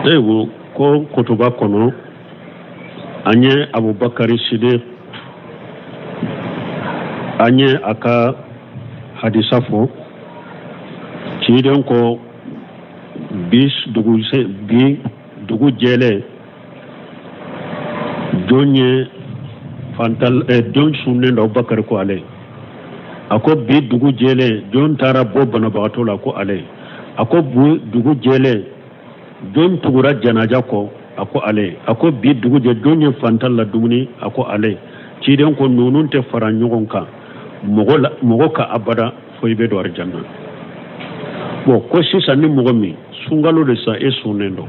Ayiwa, ko kutuba kɔnɔ, an ye Abubakari Sidik, an ye a ka hadisa fɔ. Ciden ko bi dugu, bi dugu jɛlen, jɔn ye fantan, jɔn sunnen don? Abubakari ko ale. A ko bi dugu jɛlen, jɔn taara bɔ banabagatɔ la? Ko ale. A ko bi dugu jɛlen, jɔn tugura janaja kɔ? A ko ale. A ko bi dugu jɛ, jɔn ye fantan la dumuni? A ko ale. Ciden ko ninnu tɛ fara ɲɔgɔn kan mɔgɔ la, mɔgɔ ka abada, fo i bɛ don arijanna. Bon, ko sisan ni mɔgɔ min sunkalo de sa, e sunnen don,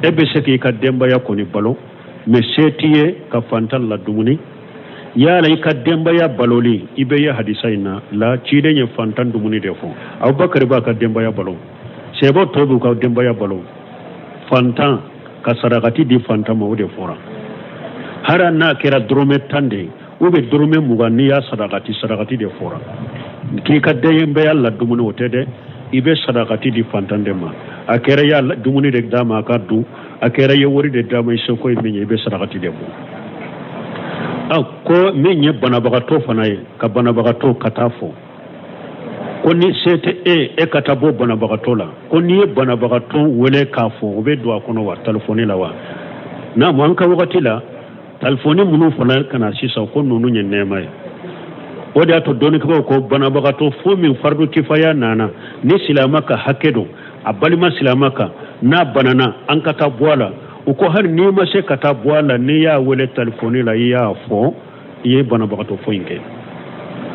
e bɛ se k'i ka denbaya kɔni balo, mais se t'i ye ka fantan la dumuni, yala i ka denbaya baloli, i bɛ ye hadisa in na la, ciden ye fantan dumuni de fɔ. Abubakar b'a ka denbaya balo, sɛbɔ tɔw b'u ka denbaya balo. Fantan ka sarakati di fantan ma, o de fɔra. Hali n'a kɛra dɔrɔmɛ 10 de ye ou bien dɔrɔmɛ 20, n'i y'a sarakati, sarakati de fɔra. K'i ka denbaya la dumuni, o tɛ dɛ. I bɛ sarakati di fantan de ma. A kɛra i y'a dumuni de d'a ma a ka dun, a kɛra i ye wari de d'a ma, i seko ye min ye, i bɛ sarakati de bɔ. A ko min ye banabagatɔ fana ye, ka banabagatɔ ka taa fɔ ko ni se tɛ e, e ka taa bɔ banabagatɔ la, ko n'i ye banabagatɔ wele k'a fɔ, o bɛ don a kɔnɔ wa, telefɔni la wa? N'a an ka wagati la, telefɔni minnu fana ka na sisan, ko ninnu ye nɛɛma ye. O de y'a to dɔnnikɛbaaw ko banabagatɔ fo min fardu kifaya nana ni silama ka hakɛ don a balima silama kan, n'a banana, an ka taa bɔ a la. U ko hali n'i ma se ka taa bɔ a la, n'i y'a wele telefɔni la, i y'a fɔ, i ye banabagatɔ fo in kɛ,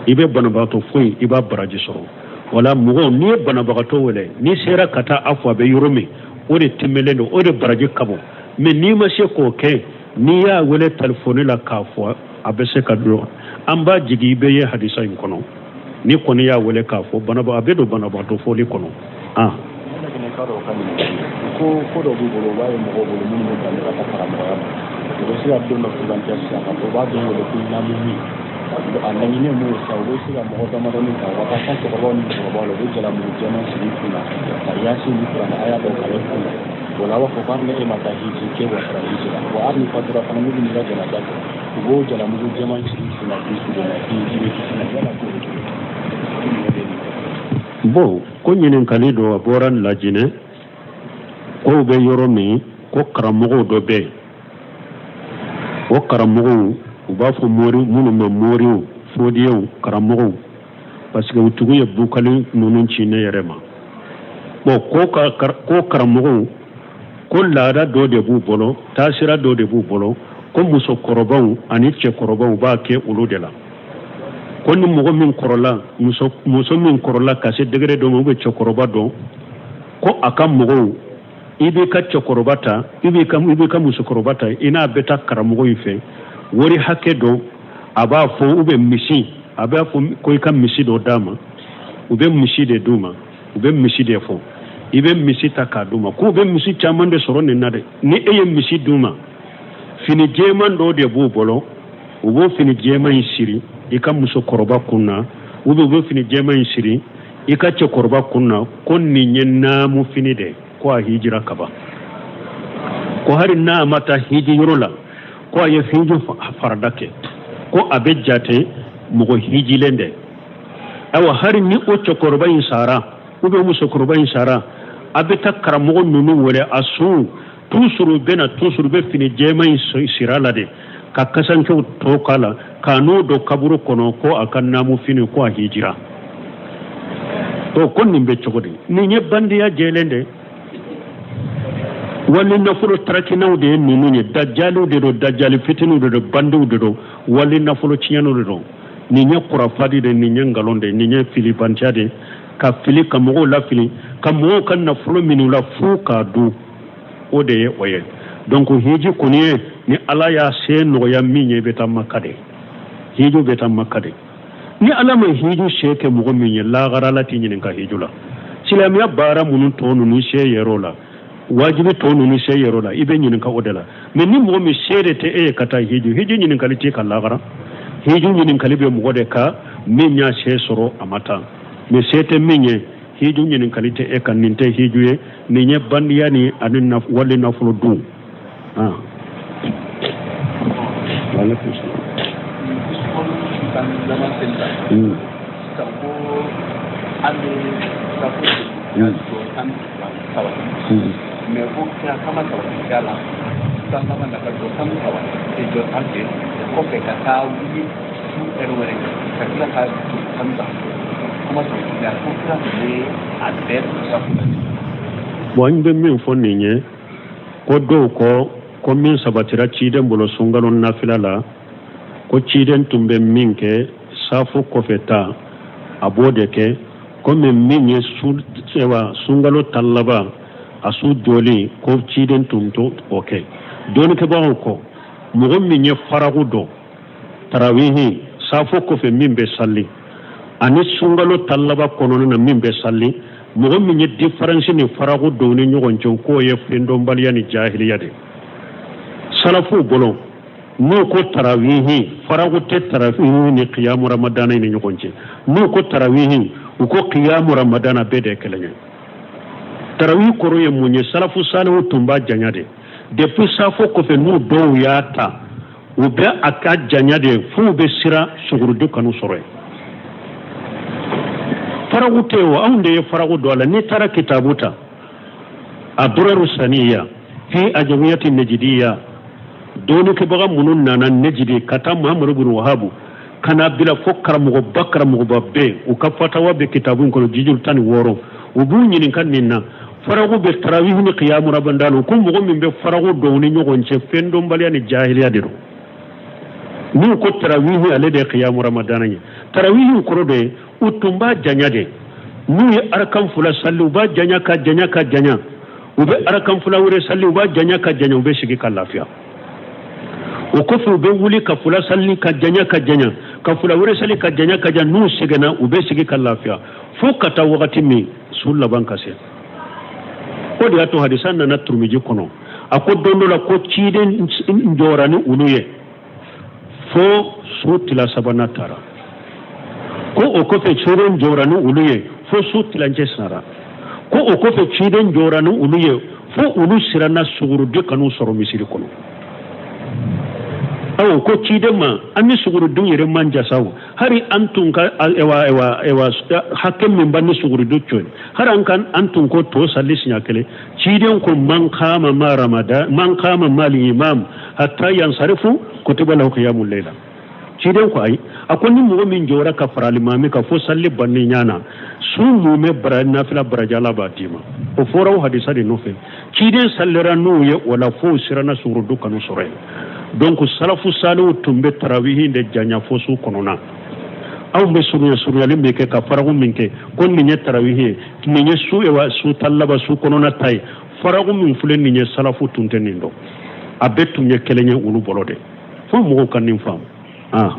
i bɛ banabagatɔ fo in, i b'a baraji sɔrɔ. Wala mɔgɔ, n'i ye banabagatɔ wele, n'i sera ka taa a fɔ a bɛ yɔrɔ min, o de tɛmɛlen don, o de baraji ka bon. Mais n'i ma se k'o kɛ, n'i y'a wele telefɔni la k'a fɔ, a bɛ se ka don. An b'a jigi i bɛ ye hadisa in kɔnɔ, ni kɔni y'a wele k'a fɔ a bɛ don banabagatɔ fɔli kɔnɔ. Ah. Ko ko dɔ b'u bolo, u b'a ye mɔgɔw bolo minnu bɛ bali ka taa karamɔgɔya ma, u bɛ se ka don dɔ suganti sisan ka fɔ u b'a dɔn wele ko lamini. A laɲini ye mun ye sisan? U bɛ se ka mɔgɔ damadɔni ta, u ka taa fɛn cɛkɔrɔbaw ni musokɔrɔbaw la, u bɛ jalamugu jɛman sigi kun na ka yaasi ni kuranɛ aya dɔw kalan kun na. O la, a b'a fɔ ko hali ni e ma taa hiji, k'e wasara hiji la wa. Hali ni fatura fana, n'u bɛ n'i ka janaja kɛ, u b'o jalamugu jɛman sigi kun na k'i su ma k'i bɛ kisi na. Yala k'o bɛ cogo di? Bon, ko ɲininkali dɔ a bɔra Lajinɛ, kow bɛ yɔrɔ min, ko karamɔgɔw dɔ bɛ yen. O karamɔgɔw, u b'a fɔ mori minnu ma, moriw, fodiyew, karamɔgɔw, parce que u tugu ye bukali ninnu ci ne yɛrɛ ma. Bon, ko ko karamɔgɔw ko laada dɔ de b'u bolo, taasira dɔ de b'u bolo, ko musokɔrɔbaw ani cɛkɔrɔbaw b'a kɛ olu de la, ko ni mɔgɔ min kɔrɔla, muso min kɔrɔla ka se degré dɔ ma, ou bien cɛkɔrɔba dɔ, ko a ka mɔgɔw, i b'i ka cɛkɔrɔba ta, i b'i ka musokɔrɔba ta, i n'a bɛ taa karamɔgɔ in fɛ, wari hakɛ dɔ a b'a fɔ, ou bien misi, a b'a fɔ ko i ka misi dɔ d'a ma. U bɛ misi de d'u ma, u bɛ misi de fɔ, i bɛ misi ta k'a d'u ma. K'u bɛ misi caman de sɔrɔ nin na dɛ. Ni e ye misi d'u ma, fini jɛman dɔ de b'u bolo, u b'o fini jɛman in siri i ka musokɔrɔba kun na, ou bien u bɛ fini jɛman in siri i ka cɛkɔrɔba kun na, ko nin ye naamu fini de, ko a hijira kaban, ko hali n'a ma taa hiji yɔrɔ la, ko a ye hiji farada kɛ, ko a bɛ jate mɔgɔ hijilen de. Ayiwa, hali ni o cɛkɔrɔba in sara ou bien musokɔrɔba in sara, a bɛ taa karamɔgɔ ninnu wele, a sun toujours u bɛ na, toujours u bɛ fini jɛman in sira la de, ka kasankɛw tɔ k'a la, k'a n'o don kaburu kɔnɔ, ko a ka naamu fini, ko a hijira to. Ko nin bɛ cogo di? Nin ye bandiya jɛlen de, wali nafolo tarakinaw de ye ninnu ye. Dajaliw de don, dajali fitiniw de don, bandiw de don, wali nafolo tiɲɛniw de don. Nin ye kurafadi de, nin ye nkalon de, nin ye filibantiya de, ka fili, ka mɔgɔw lafili, ka mɔgɔw ka nafolo minɛ u la fo k'a dun, o de ye o ye. Donc hiji kɔni ye, ni Ala y'a se nɔgɔya min ye, i bɛ taa Maka de, hiji bɛ taa Maka de. Ni Ala ma hiji se kɛ mɔgɔ min ye, lahara Ala t'i ɲininka hiji la. Silamɛya baara minnu tɔ ninnu se yɛrɛ la, wajibi tɔ ninnu se yɛrɛ la, i bɛ ɲininka o de la. Mais ni mɔgɔ min se de tɛ e ye ka taa hiji, hiji ɲininkali t'i ka lahara. Hiji ɲininkali bɛ mɔgɔ de kan min y'a se sɔrɔ, a ma taa. Mais se tɛ min ye. Hiju ɲininkali tɛ e kan, nin tɛ hiju ye, nin ye bandiya ni ani wali nafolo dun. Ah, aleykum salaam. Mais ko kira kama sabati la san laban na ka jɔ 13 jɔ 10 kɔfɛ ka taa wuli su ɛri wɛrɛ ka tila ka jɔ 13, kuma sabati la ko kira tun bɛ a bɛɛ safu la. Bon, an bɛ min fɔ nin ye, ko dɔw ko min sabatira ciden bolo sunkalo nafila la, ko ciden tun bɛ min kɛ safo kɔfɛ ta, a b'o de kɛ. Komi min ye sunkalo tan laban a su jɔli, ko ciden tun t'o kɛ. Dɔnnikɛbagaw ko mɔgɔ min ye faraku dɔn tarawihi safo kɔfɛ min bɛ sali ani sunkalo tan laban kɔnɔna na min bɛ sali, mɔgɔ min ye différence ni faraku dɔn ni ɲɔgɔn cɛ, k'o ye fɛndɔnbaliya ni jahiliya de. Salafuw bolo, n'u ko tarawihi, faraku tɛ tarawihi ni kiyamu ramadana ni ɲɔgɔn cɛ. N'u ko tarawihi, u ko kiyamu ramadana, bɛɛ de ye kelen ye. Tarawihi kɔrɔ ye mun ye? Salafu salihu tun b'a janya de. Depuis safo kɔfɛ, n'u dɔw y'a ta, u bɛ a ka janya de f'u bɛ siran sugurudu kanu sɔrɔ yen. Faraku tɛ o, anw de ye faraku don a la. N'i taara kitabu ta, aduraru saniya fi ajamiyati nejidiya, dɔnnikɛbaga minnu nana Nejidi ka taa Muhamadu bin Wahabu ka na bila fo karamɔgɔba karamɔgɔba bɛɛ, u ka fatawa bɛ kitabu in kɔnɔ, jijulu 16. U b'u ɲininka nin na, faraku bɛ tarawihi ni kiyamu ramadana. Ko mɔgɔ min bɛ faraku dɔn ni ɲɔgɔn cɛ, fɛn dɔnbaliya ni jahiliya de don. N'u ko tarawihi, ale de ye kiyamu ramadana ye. Tarawihi kɔrɔ de ye, u tun b'a janya de. N'u ye arakan fila sali, u b'a janya ka janya ka janya. U bɛ arakan fila wɛrɛ sali, u b'a janya ka janya, u bɛ sigi ka lafiya. O kɔfɛ, u bɛ wuli ka fila sali ka janya ka janya, ka fila wɛrɛ sali ka janya ka janya. N'u sɛgɛnna, u bɛ sigi ka lafiya fo ka taa wagati min su laban ka se. O de y'a to hadisa nana Turumiji kɔnɔ, a ko don dɔ la ko ciden jɔra ni olu ye fo su tila sabanan taara. Ko o kɔfɛ, ciden jɔra ni olu ye fo su tilancɛ sara. Ko o kɔfɛ, ciden jɔra ni olu ye fo olu siranna suguruden kan'u sɔrɔ misiri kɔnɔ. Awo, ko ciden ma, an ni sugurudun yɛrɛ man jasa o, hari an tun ka ewa ewa ewa hakɛ min b'an ni sugurudun cɛ, hari an kan an tun ko to sali siɲɛ kelen. Ciden ko man kama ma ramadan man kama mal imam hatta yansarifu kutiba lahu qiyamul layla. Ciden ko ayi, a ko ni mɔgɔ min jɔra ka fara alimami kan fo sali banni ɲana, su mumɛ bara nafila baraji Ala b'a d'i ma. O fɔra o hadisa de nɔfɛ. Ciden salera n'u ye o la fo siranna sugurudu kanu sɔrɔ yen. Donc salafu saliw tun bɛ tarawihi de janya fo su kɔnɔna. Anw bɛ surunya surunyali min kɛ ka faraku min kɛ ko nin ye tarawihi ye, nin ye su ewa su tan laban su kɔnɔna ta ye, faraku min filɛ nin ye, salafu tun tɛ nin dɔn. A bɛɛ tun ye kelen ye olu bolo de. Fo mɔgɔw ka nin faamu. Ah,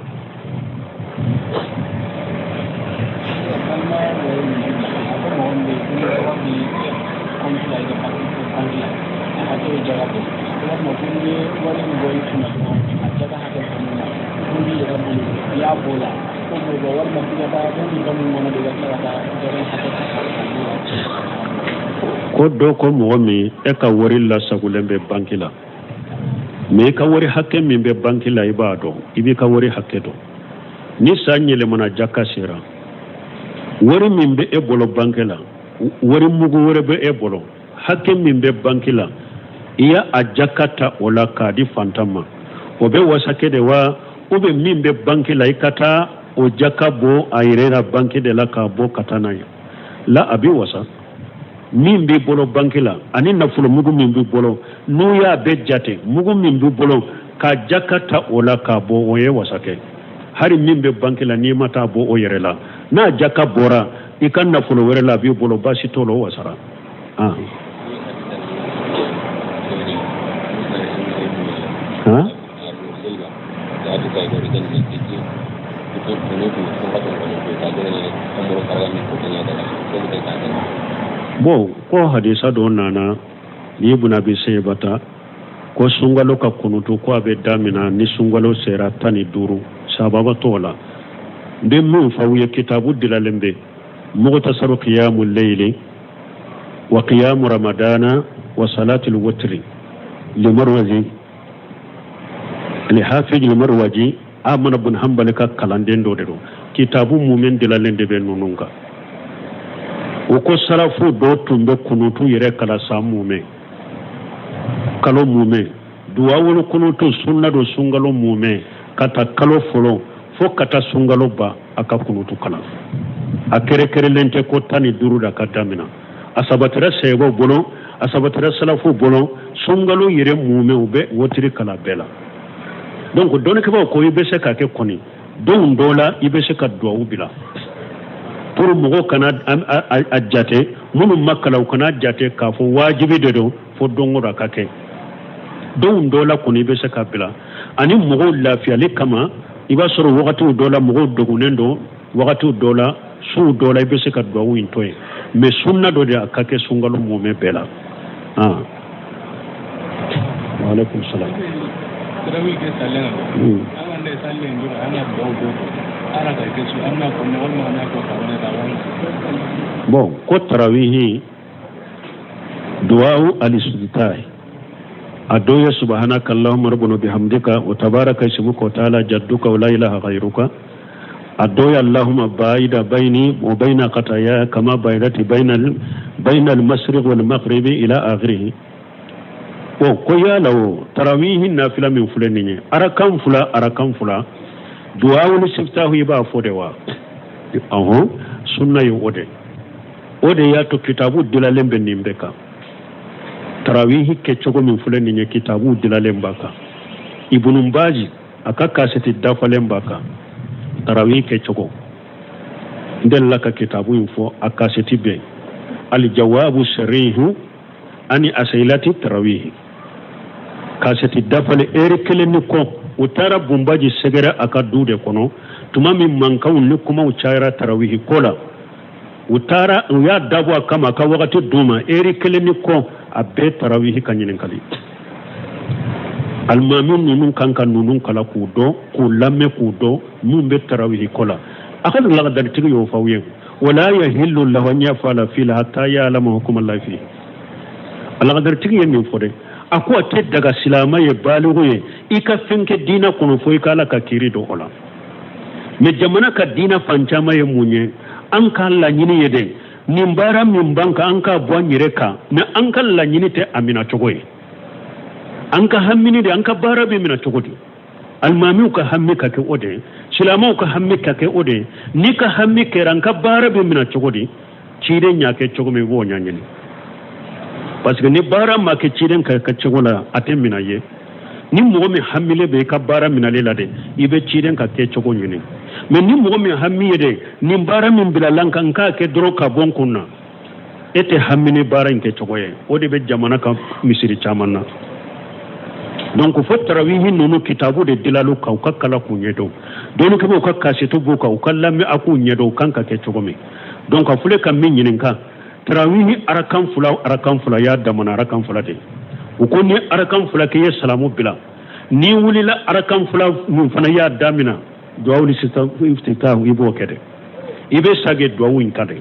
ko dɔ ko mɔgɔ min e ka wari lasagolen bɛ banki la, mais i ka wari hakɛ min bɛ banki la, i b'a dɔn, i b'i ka wari hakɛ dɔn. Ni san yɛlɛmana, jaka sera, wari min bɛ e bolo banki la, wari mugu wɛrɛ bɛ e bolo, hakɛ min bɛ banki la, i y'a a jaka ta o la k'a di fantan ma, o bɛ wasakɛ de wa? Ou bien min bɛ banki la, i ka taa o jaka bɔ a yɛrɛ la banki de la k'a bɔ ka taa n'a ye la, a bɛ wasa. Min b'i bolo banki la ani nafolo mugu min b'i bolo, n'u y'a bɛɛ jate, mugu min b'i bolo ka jaka ta o la k'a bɔ, o ye wasa kɛ. Hali min bɛ banki la, n'i ma taa bɔ o yɛrɛ la, n'a jaka bɔra i ka nafolo wɛrɛ la, a b'i bolo, baasi t'o la, o wasara. Ah, han. Bon, ko hadisa dɔ nana ni Ibn Abi Saybata ko sunkalo ka kunutu ko a bɛ damina ni sunkalo sera 15, sababa t'o la. N bɛ min fɔ aw ye, kitabu dilalen bɛ. Mukhtasaru qiyamul layli wa qiyamu ramadana wa salatul witri limarwazi lihafiz limarwazi Ahmad bin Hanbali ka kalanden dɔ de don. Kitabu mumɛn dilalen de bɛ ninnu kan. O ko salafu dɔ tun bɛ kunutu yɛrɛ kala san mumɛ, kalo mumɛ, duwawulu kunutu sunna don sunkalo mumɛ ka taa kalo fɔlɔ fo ka taa sunkalo ban a ka kunutu kalan. A kɛrɛkɛrɛlen tɛ ko 15 da ka damina. A sabatira sɛbɛw bolo, a sabatira salafu bolo, sunkalo yɛrɛ mumɛ u bɛ wotiri kalan bɛɛ la. Donc dɔnnikɛbaaw ko i bɛ se ka kɛ kɔni don dɔ la i bɛ se ka duwawu bila pour mɔgɔw kana a jate, minnu ma kalan u kana jate k'a fɔ wajibi de don fo don o don a ka kɛ. Don dɔ la kɔni i bɛ se ka bila ani mɔgɔw lafiyali kama. I b'a sɔrɔ wagatiw dɔ la mɔgɔw degunnen don, wagatiw dɔ la suw dɔ la i bɛ se ka duwawu in to yen, mais sunna dɔ de a ka kɛ sunkalo mumɛ bɛɛ la. Waaleykum salaam. Bon, ko tarawihi duwawu alisuditahi a dɔ ye subhanaka allahumma rabbana bihamdika wa tabaraka ismuka wa ta'ala jadduka wa la ilaha ghayruka. A dɔ ye allahumma baida bayni wa bayna qataya kama baidati bayna al-mashriq wal maghribi ila akhirih. Bon, ko yala o tarawihi nafila min filɛ nin ye, arakan fila arakan fila duwawu ni siftahu i b'a fɔ de wa? Ɔhɔn, sunna ye o de. O de y'a to kitabu dilalen bɛ nin bɛɛ kan. Tarawihi kɛcogo min filɛ nin ye, kitabu dilalen b'a kan. Ibnu Baji a ka kaseti dafalen b'a kan tarawihi kɛcogo. N delila ka kitabu in fɔ, a kaseti bɛn aljawabu sarihu ani asailati tarawihi, kaseti dafalen eri kelen ni kɔ. U taara Bunbaji sɛgɛrɛ a ka du de kɔnɔ tuma min mankanw ni kumaw cayara tarawihi ko la. U taara u y'a dabɔ a kama a ka wagati d'u ma, eri kelen ni kɔ a bɛɛ tarawihi ka ɲininkali. Alimami ninnu kan ka ninnu kala k'u dɔn, k'u lamɛn k'u dɔn mun bɛ tarawihi ko la. A ka lagadaritigi y'o fɔ aw ye, wala yahillu lahu an yafala fila hatta ya'lama hukma Allahi fihi. A lagadaritigi ye nin fɔ dɛ, a ko a tɛ daga silamɛ ye baliku ye i ka fɛn kɛ diinɛ kɔnɔ fo i ka Ala ka kiiri dɔn o la. Mais jamana ka diinɛ fan caman ye mun ye, an ka laɲini ye dɛ nin baara min b'an kan an k'a bɔ an yɛrɛ kan, mais an ka laɲini tɛ a minɛ cogo ye. An ka hamini de, an ka baara bɛ minɛ cogo di? Alimamiw ka hami ka kɛ o de ye, silamɛw ka hami ka kɛ o de ye. N'i ka hami kɛra an ka baara bɛ minɛ cogo di, ciden y'a kɛ cogo min i b'o ɲɛɲini. Parce que ni baara ma kɛ ciden ka kɛ cogo la a tɛ minɛ ye. Ni mɔgɔ min hamilen bɛ i ka baara minɛli la dɛ, i bɛ ciden ka kɛ cogo ɲini. Mais ni mɔgɔ min hami ye dɛ nin baara min bilala n kan n k'a kɛ dɔrɔn ka bɔ n kun na, e tɛ hami ni baara in kɛ cogo ye. O de bɛ jamana ka misiri caman na. Donc fo tarawihi ninnu kitabu de dilal'u kan, u ka kala k'u ɲɛdɔn, dɔnnikɛbaaw ka kaseti b'u kan, u ka lamɛn a k'u ɲɛdɔn u kan ka kɛ cogo min. Donc a filɛ ka min ɲininka, tarawihi arakan fila arakan fila y'a damana arakan fila de. U ko ni arakan fila k'i ye salamu bila, n'i wulila arakan fila min fana y'a damina duwawu ni iftitahu i b'o kɛ dɛ. I bɛ sage duwawu in kan dɛ,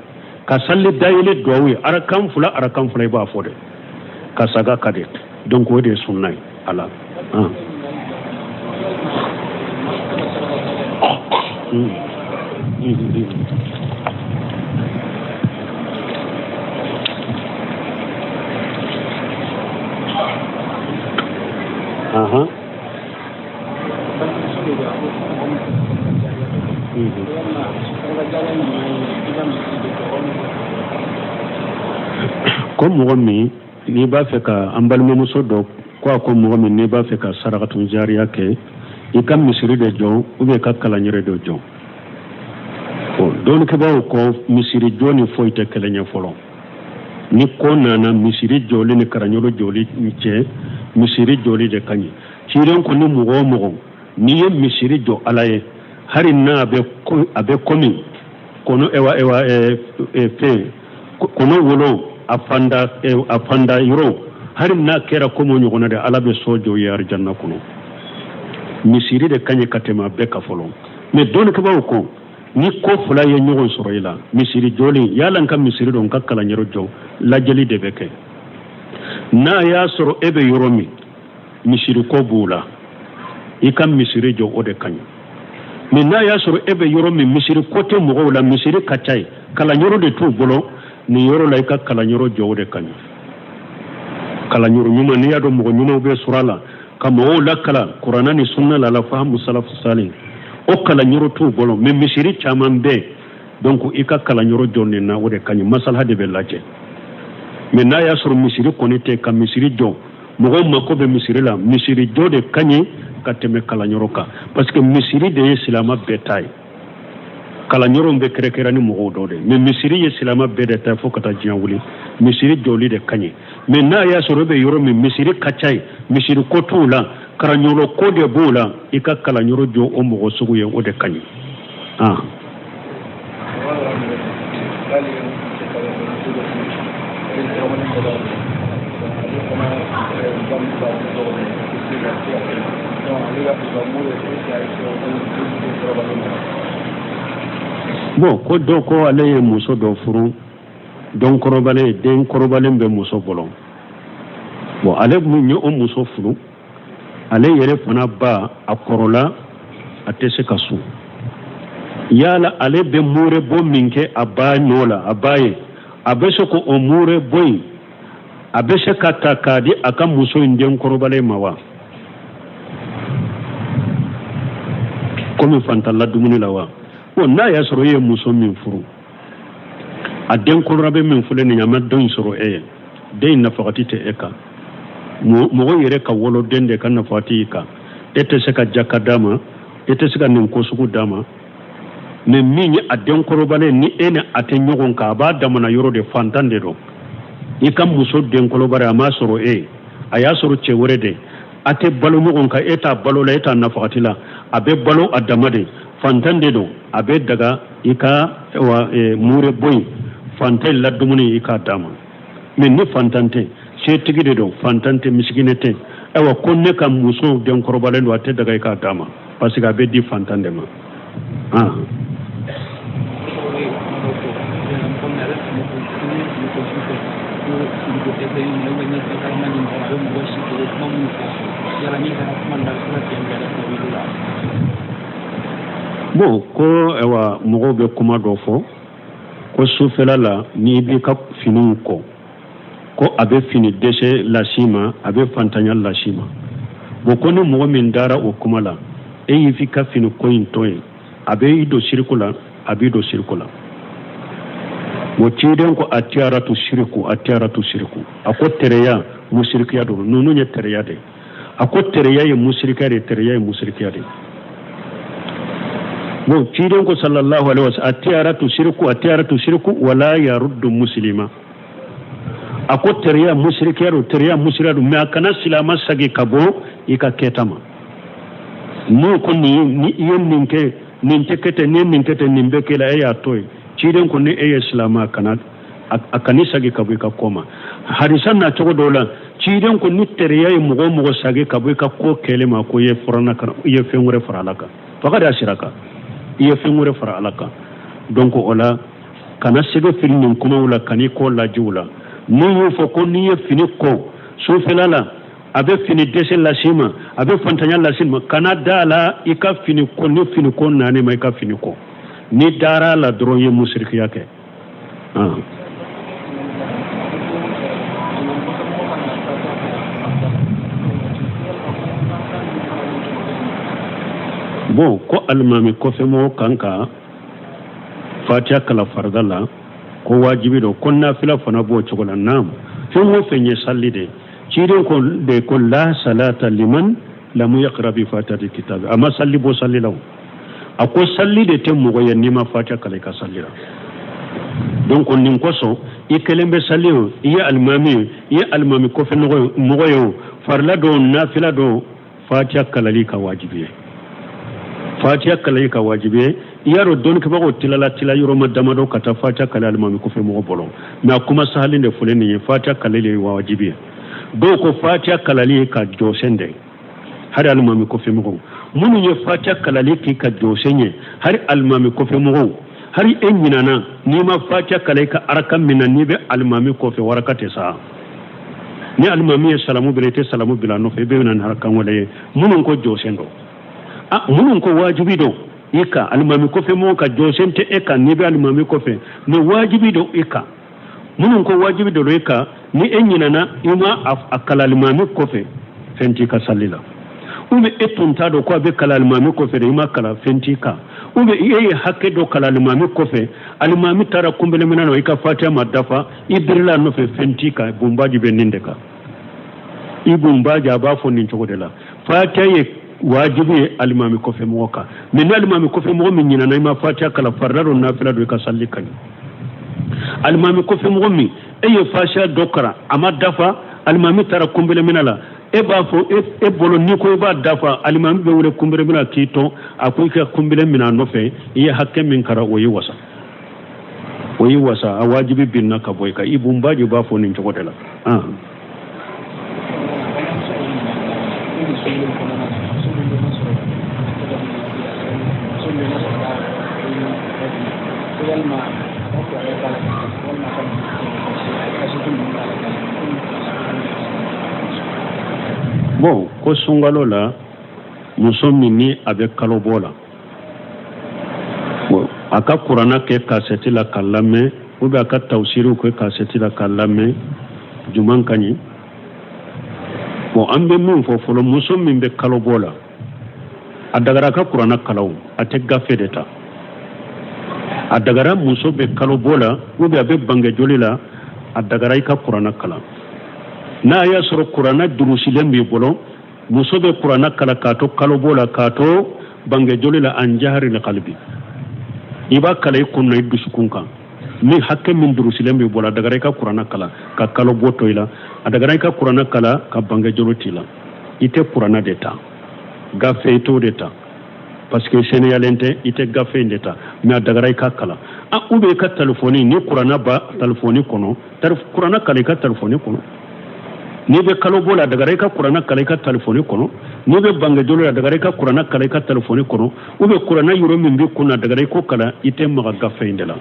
ka sali dayɛlɛ duwawu ye arakan fila arakan fila i b'a fɔ dɛ, ka saga ka dɛ. Donc o de ye sunna ye ala. Ko mɔgɔ min n'i b'a fɛ ka an balimamuso dɔ ko a ko mɔgɔ min n'i b'a fɛ ka sarakatun jariya kɛ, i ka misiri de jɔ ou bien i ka kalanyɛrɛ de jɔ. Bon, dɔnnikɛbaaw ko misiri jɔ ni foyi tɛ kelen ye fɔlɔ. Ni ko nana misiri jɔli ni kalanyɔrɔ jɔli cɛ, misiri jɔli de ka ɲi. Ciden ko ni mɔgɔ o mɔgɔ n'i ye misiri jɔ Ala ye, hali n'a a bɛ komi kɔnɔ ewa ewa fɛn kɔnɔ wolo a fanda yɔrɔ, hali n'a kɛra komi o ɲɔgɔnna de, Ala bɛ so jɔ i ye arijanna kɔnɔ. Misiri de ka ɲi ka tɛmɛ a bɛɛ kan fɔlɔ. Mais dɔnnikɛbaaw ko Ni ko fila ye ɲɔgɔn sɔrɔ i la, misiri jɔli, yala n ka misiri don, n ka kalanyɔrɔ jɔ, lajɛli de bɛ kɛ. N'a y'a sɔrɔ e bɛ yɔrɔ min, misiri ko b'o la, i ka misiri jɔ, o de ka ɲi. Mais n'a y'a sɔrɔ e bɛ yɔrɔ min, misiri ko tɛ mɔgɔw la, misiri ka ca yen, kalanyɔrɔ de t'u bolo, nin yɔrɔ la i ka kalanyɔrɔ jɔ, o de ka ɲi. Kalanyɔrɔ ɲuman, n'i y'a dɔn mɔgɔ ɲumanw bɛ sɔrɔ a la ka mɔgɔw lakalan kuranna ni sunna la, ala fahamu salafu salih, o kalanyɔrɔ t'u bolo, mais misiri caman bɛ yen, donc i ka kalanyɔrɔ jɔ nin na, o de ka ɲi. Masalaha de bɛ lajɛ. Mais n'a y'a sɔrɔ misiri kɔni tɛ, ka misiri jɔ, mɔgɔw mako bɛ misiri la, misiri jɔ de ka ɲi ka tɛmɛ kalanyɔrɔ kan, parce que misiri de ye silama bɛɛ ta ye. Kalanyɔrɔ bɛ kɛrɛkɛrɛ ni mɔgɔw dɔ de, mais misiri ye silama bɛɛ de ta ye fo ka taa diɲɛ wuli. Misiri jɔli de ka ɲi. Mais n'a y'a sɔrɔ e bɛ yɔrɔ min, misiri ka ca yen, misiri ko t'u la, kalanyɔrɔ ko de b'o la, i ka kalanyɔrɔ jɔ o mɔgɔ sugu ye, o de ka ɲi. Ah. Bon, ko dɔ ko ale ye muso dɔ furu, den kɔrɔbalen, den kɔrɔbalen bɛ muso bolo. Bon, ale mun ye o muso furu, ale yɛrɛ fana ba a kɔrɔla, a tɛ se ka sun. Yala ale bɛ muure bɔ min kɛ a ba nɔ la, a ba ye, a bɛ se ko o muure bɔ in, a bɛ se ka ta k'a di a ka muso in den kɔrɔbalen ma wa, komi fantan la dumuni la wa? Bon, n'a y'a sɔrɔ e ye muso min furu, a den kɔrɔbalen min filɛ nin ye, a ma den sɔrɔ e ye, den in nafakati tɛ e kan. Mɔgɔ yɛrɛ ka woloden de ka nafakati y'i kan. E tɛ se ka jaka d'a ma, e tɛ se ka nin ko sugu d'a ma. Mais min ye a den kɔrɔbalen, ni e ni a tɛ ɲɔgɔn kan, a b'a damana yɔrɔ de, fantan de don. I ka muso den kɔrɔbalen, a m'a sɔrɔ e ye, a y'a sɔrɔ cɛ wɛrɛ de, a tɛ balo ɲɔgɔn kan, e t'a balo la, e t'a nafakati la, a bɛ balo a dama de, fantan de don. A bɛ daga i ka wa muure bɔ yen, fantan la dumuni i k'a d'a ma. Mais ni fantan tɛ, setigi de don, fantan tɛ, misikinɛ tɛ, ayiwa ko ne ka muso den kɔrɔbalen don, a tɛ daga i k'a d'a ma, parce que a bɛ di fantan de ma. Ah. Bon, ko ayiwa mɔgɔw bɛ kuma dɔ fɔ ko sufɛla la, n'i b'i ka finiw ko, ko a bɛ fini dɛsɛ las'i ma, a bɛ fantanya las'i ma. Bon, ko ni mɔgɔ min dara o kuma la, e y'i ka fini ko in to yen, a bɛ i don siriku la, a b'i don siriku la. Bon, ciden ko atiyaratu siriku, atiyaratu siriku, a ko tereya musirikiya don. Ninnu ye tereya de ye. A ko tereya ye musirikiya de ye, tereya ye musirikiya de ye. Bon, ciden ko sallallahu alaihi wasallam, atiyaratu siriku, atiyaratu siriku, wala yaruddu muslima. A ko tereya musirikiya don, tereya musirikiya don, mais a kana silama sagi ka bɔ i ka kɛta ma. N'o ko ni i ye nin kɛ, nin tɛ kɛ ten, ni ye nin kɛ ten, nin bɛ kɛ la, e y'a to yen. Ciden ko ni e ye silama, a kana sagi ka bɔ i ka ko ma. Hadisa na cogo dɔw la, ciden ko ni tereya ye mɔgɔ o mɔgɔ sagi ka bɔ i ka ko kɛlen ma, ko i ye furanna kan, i ye fɛn wɛrɛ fara Ala kan, fagadi a sira kan, i ye fɛn wɛrɛ fara Ala kan. Donc o la, kana sɛgɛ fili nin kumaw la, kan'i kɔ lajɛ u la. N'u y'o fɔ ko n'i ye fini ko sufɛla la, a bɛ fini dɛsɛ las'i ma, a bɛ fantanya las'i ma, kana da la i ka fini ko, ni fini ko naani ma i ka fini ko. N'i dara a la dɔrɔn, i ye musirikiya kɛ. Bon, ko alimami kɔfɛmɔgɔ kan ka fatiya kalan farida la, ko wajibi don, ko nafila fana b'o cogo la. Naam, fɛn o fɛn ye sali de ye, ciden ko de ko la salata liman lam yaqra bi fatihati kitabi, a ma sali bɔ sali la o. A ko sali de tɛ mɔgɔ ye n'i ma fatiya kalan i ka sali la. Donc nin kosɔn, i kelen bɛ sali o, i ye alimami ye, i ye alimami kɔfɛ mɔgɔ ye o, farila don, nafila don, fatiya kalali ka wajibi ye, fatiya kalali ka wajibi ye. I y'a dɔn dɔnnikɛbagaw tilala tila yɔrɔ ma damadɔ ka taa fatiya kali alimami kɔfɛ mɔgɔ bolo, mais a kuma sahalen de fɔlen nin ye, fatiya kalali ye wajibi ye. Dɔw ko fatiya kalali ye ka jɔsen de, hali alimami kɔfɛ mɔgɔw. Minnu ye fatiya kalali k'i ka jɔsen ye, hali alimami kɔfɛ mɔgɔw, hali e ɲinana n'i ma fatiya kala i ka araka min na, n'i bɛ alimami kɔfɛ, waraka tɛ sa. Ni alimami ye salamu bila, i tɛ salamu bila a nɔfɛ, i bɛ na ni arakan wɛrɛ ye. Minnu ko jɔsen don, a minnu ko wajibi don i kan alimami kɔfɛ mɔgɔ ka jɔsen tɛ e kan n'i bɛ alimami kɔfɛ, mais wajibi don i kan. Minnu ko wajibi don i kan, ni e ɲinana i ma a kala alimami kɔfɛ, fɛn t'i ka sali la. Ou bien e tun t'a dɔn ko a bɛ kala alimami kɔfɛ de, i ma kala, fɛn t'i kan. Ou bien e ye hakɛ dɔ kala alimami kɔfɛ, alimami taara kunbɛlɛminɛ na, i ka fatiya ma dafa, i birila a nɔfɛ, fɛn t'i kan. Bunbaji bɛ nin de kan. I bunbaji a b'a fɔ nin cogo de la: fatiya ye wajibi ye alimami kɔfɛ mɔgɔ kan, mais ni alimami kɔfɛ mɔgɔ min ɲinana i ma fatiya kala, farida don, nafila don, i ka sali ka ɲi. Alimami kɔfɛ mɔgɔ min e ye fatiya dɔ kalan, a ma dafa, alimami taara kunbɛlɛminɛ la, e b'a fɔ e bolo n'i ko i b'a dafa, alimami bɛ wele kunbɛlɛminɛ k'i tɔn, a ko i ka kunbɛlɛ minɛ a nɔfɛ, i ye hakɛ min kalan, o y'i wasa, o y'i wasa, a wajibi binna ka bɔ i kan. I bunbaji b'a fɔ nin cogo de la. Bon, ko sunkalo la, muso min ni a bɛ kalo bɔ la, bon, a ka kuranna kɛ kasɛti la k'a lamɛn, ou bien a ka tawusiriw kɛ kasɛti la k'a lamɛn, juman ka ɲi. Bon, an bɛ min fɔ fɔlɔ, muso min bɛ kalo bɔ la, a dagara a ka kuranna kalan, a tɛ gafe de ta. A dagara muso bɛ kalo bɔ la, ou bien a bɛ bange joli la, a dagara i ka kuranna kalan. N'a y'a sɔrɔ kuranna durusilen b'i bolo, muso bɛ kuranna kalan k'a to kalo bɔ la, k'a to bange joli la, an jahari la kalibi, i b'a kalan i kun na, i dusukun kan. Ni hakɛ min durusilen b'i bolo, a dagara i ka kuranna kalan ka kalo bɔ to i la, a dagara i ka kuranna kalan ka bange joli t'i la. I tɛ kuranna de ta, gafe i t'o de ta, parce que seneyalen tɛ, i tɛ gafe in de ta, mais a dagara i ka kalan. Ah, ou bien i ka telefɔni, ni kuranna ba telefɔni kɔnɔ, kuranna kalan i ka telefɔni kɔnɔ. N'i bɛ kalo bɔ la, a dagara i ka kuranna kalan i ka telefɔni kɔnɔ. N'i bɛ bangejolo la, a dagara i ka kuranna kalan i ka telefɔni kɔnɔ. Ou bien kuranna yɔrɔ min b'i kun na, a dagara i k'o kalan, i tɛ maga gafe in de la.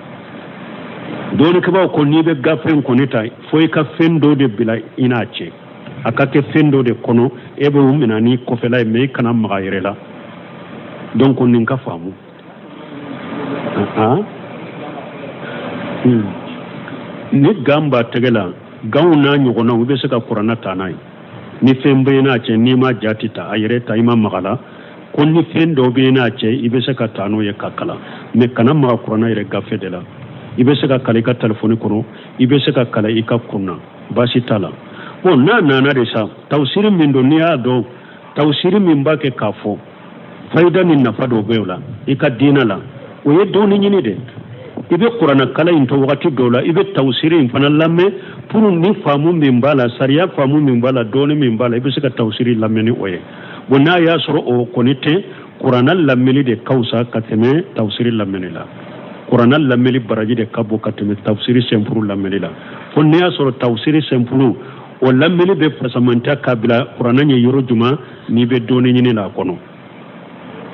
Dɔnnikɛbaaw ko n'i bɛ gafe in kɔni ta, fo i ka fɛn dɔ de bila i n'a cɛ, a ka kɛ fɛn dɔ de kɔnɔ, e b'o minɛ ni kɔfɛla ye, mais i kana maga yɛrɛ la. Donc nin ka faamu. Ni gan b'a tɛgɛ la, ganw n'a ɲɔgɔnnaw, i bɛ se ka kuranna ta n'a ye. Ni fɛn bɛ n'a cɛ, n'i ma jati ta a yɛrɛ ta, i ma maga la, ko ni fɛn dɔ bɛ n'a cɛ, i bɛ se ka taa n'o ye ka kalan, mais kana maga kuranna yɛrɛ gafe de la. I bɛ se ka kalan i ka telefɔni kɔnɔ, i bɛ se ka kalan i ka kun na, baasi t'a la. Bon, n'a nana de sa, tawusiri min don, n'i y'a dɔn tawusiri min b'a kɛ k'a fɔ fayida ni nafa dɔw bɛ o la i ka diinɛ la, o ye dɔɔni ɲini de. I bɛ kuranna kalan in to wagati dɔw la, i bɛ tawusiri in fana lamɛn pour ni faamu min b'a la, sariya faamu min b'a la, dɔɔni min b'a la, i bɛ se ka tawusiri lamɛn ni o ye. Bon, n'a y'a sɔrɔ o kɔni tɛ, kuranna lamɛnni de ka fisa ka tɛmɛ tawusiri lamɛnni la. Kuranna lamɛnni baraji de ka bon ka tɛmɛ tawusiri sɛnpuru lamɛnni la. Fo n'i y'a sɔrɔ tawusiri sɛnpuru o lamɛnni bɛ fasamantɛ k'a bila kuranna ɲɛ yɔrɔ jumɛn, n'i bɛ dɔɔni ɲini la a kɔnɔ.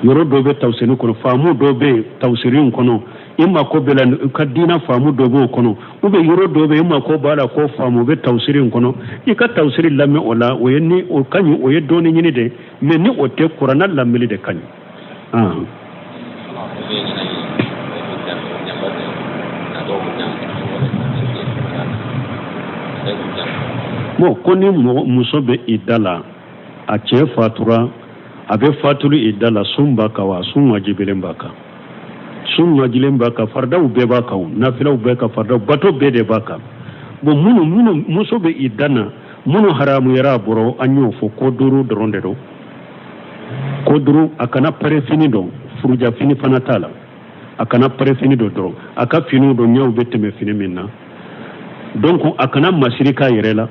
Yɔrɔ dɔw bɛ tawusiri kɔnɔ, faamu dɔw bɛ tawusiri in kɔnɔ, i mako bɛ la, i ka diinɛ faamu dɔ b'o kɔnɔ, ou bien yɔrɔ dɔw bɛ i mako b'a la k'o faamu bɛ tawusiri in kɔnɔ, i ka tawusiri lamɛn o la, o ye ni o ka ɲi, o ye dɔɔni ɲini de. Mais ni o tɛ, kuranna lamɛnni de ka ɲi. Bon, ko ni muso bɛ i da la, a cɛ fatura, a bɛ fatuli i da la, sun b'a kan wa? Sun wajibilen b'a kan. Sun wajibilen b'a kan, faridaw bɛɛ b'a kan, nafilaw bɛɛ kan, faridaw bato bɛɛ de b'a kan. Bon, minnu muso bɛ i da na, minnu haramuyara a bɔrɔ, an y'o fɔ ko duuru dɔrɔn de don. Ko duuru, a kana pɛrɛfini don, furujafini fana t'a la, a kana pɛrɛfini don dɔrɔn, a ka finiw don ɲɛw bɛ tɛmɛ fini min na. Donc a kana masiri k'a yɛrɛ la,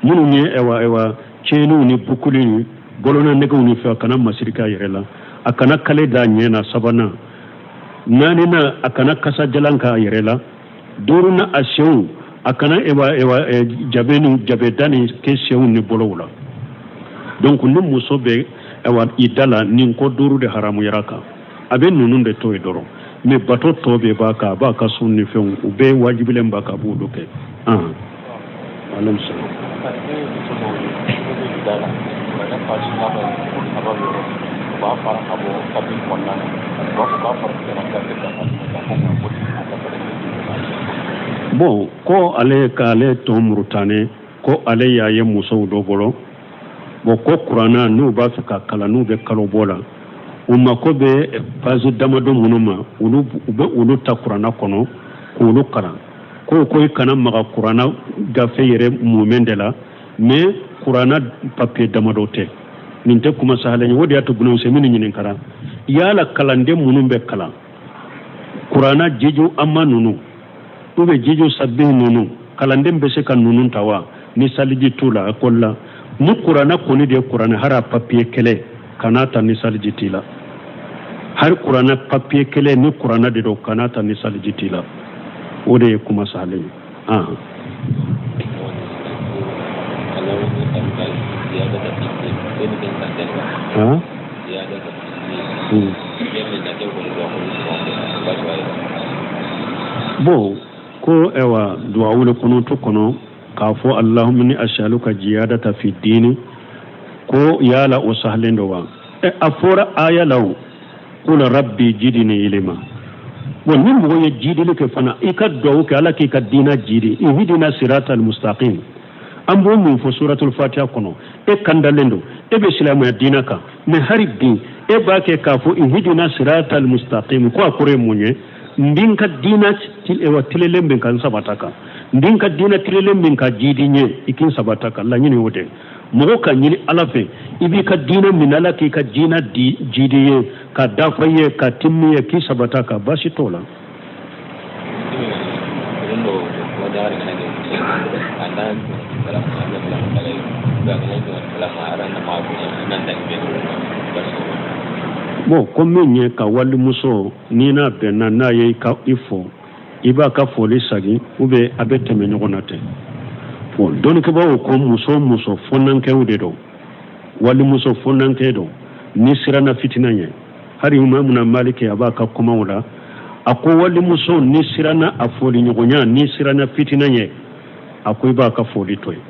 minnu ye ɛwa tiɲɛniw ni bukuli ni bolona nɛgɛw ni fɛn, a kana masiri k'a yɛrɛ la. A kana kale da ɲɛ na, sabanan. Naaninan, a kana kasajalan k'a yɛrɛ la. Duurunan, a senw, a kana jabe ni jabeda ni kɛ senw ni bolow la. Donc ni muso bɛ ayiwa i da la nin ko duuru de haramuyara kan a bɛ ninnu de to yen dɔrɔn mais bato tɔ bɛɛ b'a kan a b'a ka sun ni fɛnw u bɛɛ wajibilen b'a kan a b'olu kɛ. Aleykum salaam. Bon, ko ale k'ale to Murutani, ko ale y'a ye musow dɔ bolo. Bon, ko kuranna n'u b'a fɛ ka kalan, n'u bɛ kalo bɔ la, u mako bɛ page damadɔ minnu ma, olu u bɛ olu ta kuranna kɔnɔ k'olu kalan. Ko i kana maga kuranna gafe yɛrɛ mumɛn de la, mais kuranna papier damadɔ tɛ. Nin tɛ kuma sahalen ye. O de y'a to Ibn Usaymin ɲininkara yala kalanden minnu bɛ kalan kuranna jiju amma ninnu ou bien jiju sabihu ninnu, kalanden bɛ se ka ninnu ta wa ni saliji t'u la ekɔli la? Ni kuranna kɔni de ye kuranna, hari a papier kelen kana ta ni saliji t'i la. Hari kuranna papier kelen ni kuranna de don, kana ta ni saliji t'i la. O de ye kuma sahalen ye. Bon, ko ayiwa duwawu le kunutu kɔnɔ k'a fɔ allahumma inni as'aluka jiyadata fi dini, ko yala o sahalen don wa? A fɔra aya la o, qul rabbi jidni ilma. Bon, ni mɔgɔ ye jidili kɛ fana, i ka duwawu kɛ ala k'i ka diina jidi, ihdina siratal mustaqim. An b'o mun fɔ suratul fatiha kɔnɔ? E kandalen don, e bɛ silamɛya diina kan, mais hari bi e b'a kɛ k'a fɔ ihdina siratal mustaqim, ko a kɔrɔ ye mun ye? N bɛ n ka diina tilelen min kan, n sabata kan. N bɛ n ka diina tilelen min kan, jidi n ye, i k'i sabata kan. Laɲini y'o de ye. Mɔgɔ ka ɲini ala fɛ, i b'i ka diina minɛ, ala k'i ka diina di jidi ye, ka dafa ye, ka timmi ye, k'i sabata kan, baasi t'o la. Bon, ko min ye ka walimuso n'i n'a bɛnna, n'a ye i fo, i b'a ka foli sagin ou bien a bɛ tɛmɛ ɲɔgɔn na ten. Bon, dɔnnikɛbaaw ko muso muso fɔnankɛw de don, walimuso fɔnankɛ don, ni siranna fitina ɲɛ. Hari imamuna Maliki a b'a ka kumaw la, a ko walimuso ni siranna a foli ɲɔgɔnya, ni siranna fitina ɲɛ, a ko i b'a ka foli to yen,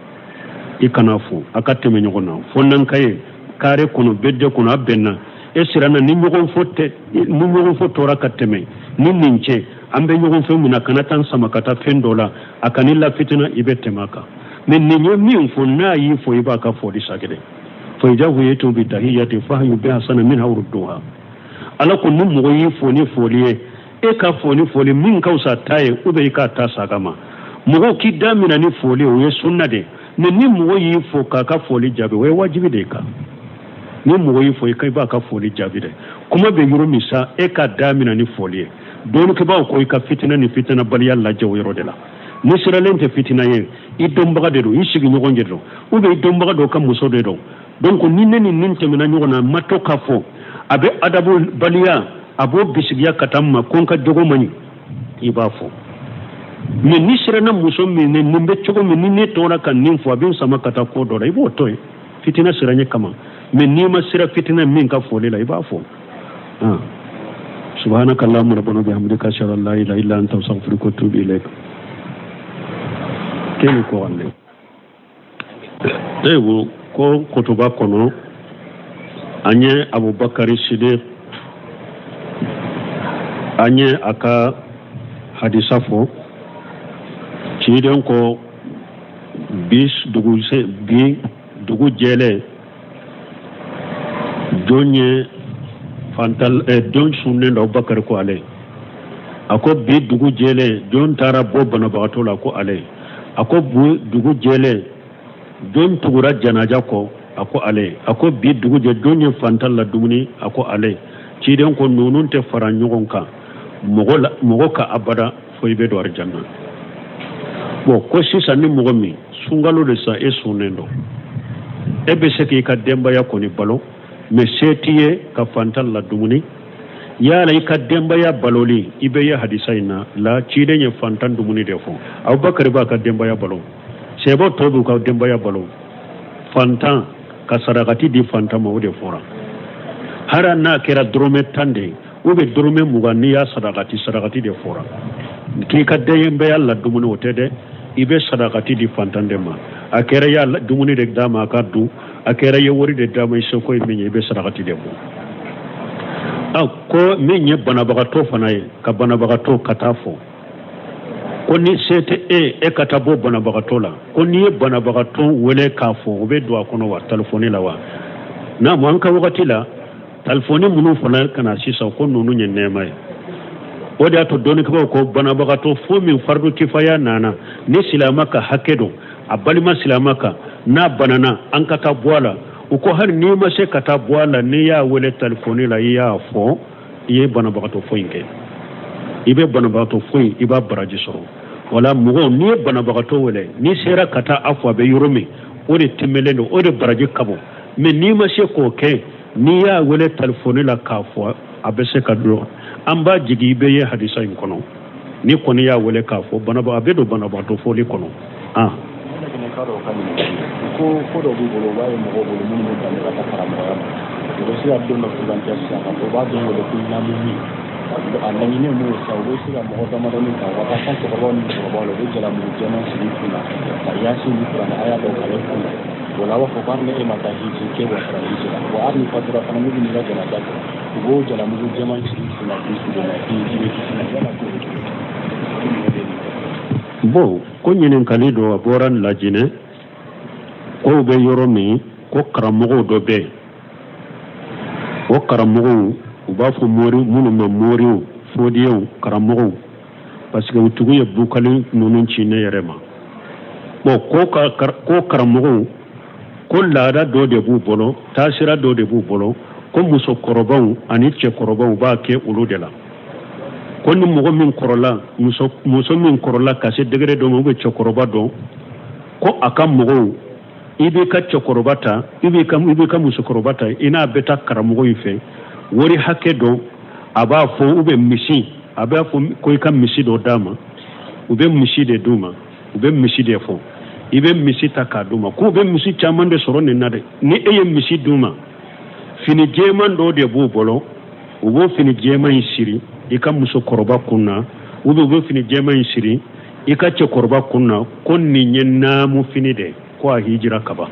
i kana fo, a ka tɛmɛ ɲɔgɔn na. Fɔnanka ye kare kɔnɔ, bɛɛ kɔnɔ, a bɛnna, e siranna ni ɲɔgɔn fo tɛ, ni ɲɔgɔn fo tora ka tɛmɛ ni nin cɛ, an bɛ ɲɔgɔn fɛ mun na, kana taa sama ka taa fɛn dɔ la, a kan'i lafitina, i bɛ tɛmɛ a kan. Mais nin ye min fɔ, n'a y'i fɔ, i b'a ka foli sagɛrɛ. Fa iza huyitum bi tahiyyati fahayyu bi ahsana minha aw rudduha. Ala ko ni mɔgɔ y'i fo ni foli ye, e ka fo ni foli min ka fisa ta ye, ou bien i k'a ta saga ma. Mɔgɔw k'i da minɛ ni foli, o ye sunna de ye. Mais ni mɔgɔ y'i fo k'a ka foli jaabi, o ye wajibi de ye kan. Ni mɔgɔ y'i fo, i b'a ka foli jaabi dɛ. Kuma bɛ yɔrɔ min sa, e ka da minɛ ni foli ye. Dɔnnikɛbaaw ko i ka fitina ni fitinabaliya lajɛ o yɔrɔ de la. Ni siralen tɛ fitina ye, i dɔnbaga de don, i sigiɲɔgɔn de don, ou bien i dɔnbaga dɔ ka muso de don. Donc ni ne ni nin tɛmɛna ɲɔgɔn na, ma to k'a fɔ a bɛ adabubaliya, a b'o bisigiya ka taa n ma ko n ka jogo man ɲi, i b'a fɔ. Mais ni siranna muso min nin bɛ cogo min, ni ne tora ka nin fɔ, a bɛ n sama ka taa ko dɔ la, i b'o to yen fitina siranɲɛ kama. Mais n'i ma sira fitina min ka foli la, i b'a fɔ. Subhanaka allahumma rabbana bihamdika ashhadu an la ilaha illa anta astaghfiruka wa atubu ilayk. Keni ko ande ewo ko kutuba kɔnɔ, an ye Abubakari Sidiq, an ye a ka hadisa fɔ. Ciden ko bi dugu se, bi dugu jɛlen, jɔn ye fantal, jɔn sunnen don? Abubakari ko ale. A ko bi dugu jɛlen, jɔn taara bɔ banabagatɔ la? Ko ale. A ko bi dugu jɛlen, jɔn tugura janaja kɔ? A ko ale. A ko bi dugu jɛ, jɔn ye fantan la dumuni? A ko ale. Ciden ko ninnu tɛ fara ɲɔgɔn kan mɔgɔ ka abada fo i bɛ don arijanna. Bon, ko sisan ni mɔgɔ min sunkalo de sa, e sunnen don, e bɛ se k'i ka denbaya kɔni balo, mais se t'i ye ka fantan la dumuni. Yala i ka denbaya baloli, i bɛ ye hadisa in na la, ciden ye fantan dumuni de fɔ. Abubakari b'a ka denbaya balo, sɛbɔ tɔw b'u ka denbaya balo, fantan ka sarakati di fantan ma, o de fɔra. Hali n'a kɛra dɔrɔmɛ 10 de ye ou bien dɔrɔmɛ 20, n'i y'a sadakati, sadakati de fɔra k'i ka denbaya la dumuni, o tɛ dɛ. I bɛ sadakati di fantan de ma. A kɛra i y'a dumuni de d'a ma a ka dun, a kɛra i ye wari de d'a ma, i seko ye min ye, i bɛ sadakati de bɔ. A ko min ye banabagatɔ fana ye, ka banabagatɔ ka taa fɔ ko ni se tɛ e e ka taa bɔ banabagatɔ la, ko n'i ye banabagatɔ wele k'a fɔ, o bɛ don a kɔnɔ wa, telefɔni la wa? Naamu, an ka wagati la, telefɔni minnu fana ka na sisan, ko ninnu ye nɛɛma ye. O de y'a to dɔnnikɛbaaw ko banabagatɔ fo min fardu kifaya nana ni silama ka hakɛ don a balima silama kan, n'a banana, an ka taa bɔ a la. U ko hali n'i ma se ka taa bɔ a la, n'i y'a wele telefɔni la, i y'a fɔ, i ye banabagatɔ fo in kɛ, i bɛ banabagatɔ fo in, i b'a baraji sɔrɔ. Wala mɔgɔ n'i ye banabagatɔ wele, n'i sera ka taa a fɔ a bɛ yɔrɔ min, o de tɛmɛlen don, o de baraji ka bon. Mais n'i ma se k'o kɛ, n'i y'a wele telefɔni la k'a fɔ, a bɛ se ka don. An b'a jigi i bɛ ye hadisa in kɔnɔ, n'i kɔni y'a wele k'a fɔ banaba, a bɛ don banabagatɔ fɔli kɔnɔ. Ah, ko ko dɔ b'u bolo, u b'a ye mɔgɔw bolo minnu bɛ bali ka taa karamɔgɔya ma, u bɛ se ka don dɔ furantiya sisan k'a fɔ u b'a dɔn wele ko lamini. A laɲini ye mun ye sisan? U bɛ se ka mɔgɔ damadɔni ta, u ka taa fɛn cɛkɔrɔbaw ni musokɔrɔbaw la, u bɛ jalamugu jɛman sigi kun na ka yaasi ni kuranɛ aya dɔw kalan kun na. O la, a b'a fɔ ko hali ni e ma taa hiji, k'e wasara hiji la wa. Hali ni fatura fana, n'u bɛ n'i ka janaja kɛ, u b'o jalamugu jɛman sigi kun na k'i sigi na k'i bɛ kisi na. Yala k'o bɛ cogo di? Bon, ko ɲininkali dɔ a bɔra Lajinɛ, kow bɛ yɔrɔ min, ko karamɔgɔw dɔ bɛ yen, o karamɔgɔw u b'a fɔ mori minnu ma, moriw, fodiyew, karamɔgɔw, parce que u tigiw ye bukali ninnu ci ne yɛrɛ ma. Bon, ko ko karamɔgɔw ko laada dɔ de b'u bolo, taasira dɔ de b'u bolo, ko musokɔrɔbaw ani cɛkɔrɔbaw b'a kɛ olu de la, ko ni mɔgɔ min kɔrɔla, muso min kɔrɔla ka se degré dɔ ma, ou bien cɛkɔrɔba dɔ, ko a ka mɔgɔw, i b'i ka cɛkɔrɔba ta, i b'i ka musokɔrɔba ta, i n'a bɛ taa karamɔgɔ in fɛ, wari hakɛ dɔ a b'a fɔ, ou bien misi, a b'a fɔ ko i ka misi dɔ d'a ma. U bɛ misi de d'u ma, u bɛ misi de fɔ, i bɛ misi ta k'a d'u ma. K'u bɛ misi caman de sɔrɔ nin na dɛ. Ni e ye misi d'u ma, fini jɛman dɔ de b'u bolo, u b'o fini jɛman in siri i ka musokɔrɔba kun na, ou bien u bɛ fini jɛman in siri i ka cɛkɔrɔba kun na, ko nin ye naamu fini de, ko a hijira kaban,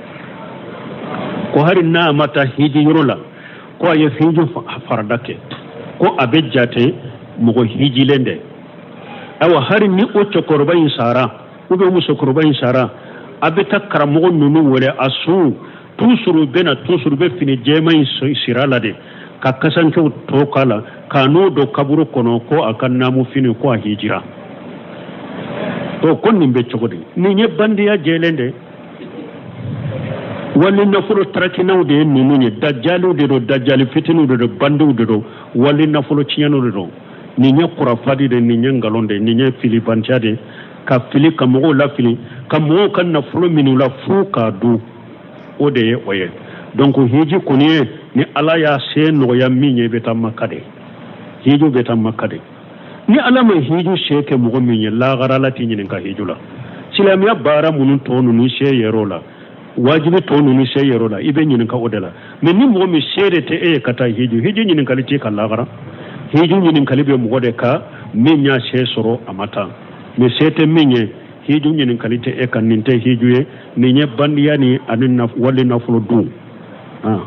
ko hali n'a ma taa hiji yɔrɔ la, ko a ye hiji farada kɛ, ko a bɛ jate mɔgɔ hijilen de. Ayiwa, hali ni o cɛkɔrɔba in sara, ou bien musokɔrɔba in sara, a bɛ taa karamɔgɔ ninnu wele, a su toujours u bɛ na, toujours u bɛ fini jɛman in sira la de, ka kasankɛw tɔ k'a la, k'a n'o don kaburu kɔnɔ, ko a ka naamu fini, ko a hijira to. Ko nin bɛ cogo di? Nin ye bandiya jɛlen de, wali nafolo tarakinaw de ye ninnu ye, dajaliw de don, dajali fitiniw de don, bandiw de don, wali nafolo tiɲɛniw de don. Nin ye kurafadi de, nin ye nkalon de, nin ye filibantiya de, ka fili, ka mɔgɔw lafili, ka mɔgɔw ka nafolo minɛ u la fo k'a dun, o de ye o ye. Donc hiji kɔni ye, ni Ala y'a se nɔgɔya min ye, i bɛ taa Maka de, hiji bɛ taa Maka de. Ni Ala ma hiji se kɛ mɔgɔ min ye, lahara Ala t'i ɲininka hiji la. Silamɛya baara minnu tɔ ninnu se yɛrɛ la, wajibi tɔ ninnu se yɛrɛ la, i bɛ ɲininka o de la. Mais ni mɔgɔ min se de tɛ e ye ka taa hiji, hiji ɲininkali t'i ka lahara. Hiji ɲininkali bɛ mɔgɔ de kan min y'a se sɔrɔ, a ma taa. Mais se tɛ min ye, hiji ɲininkali tɛ e kan. Nin tɛ hiju ye, nin ye bandiya ni ani wali nafolo dun. Ah.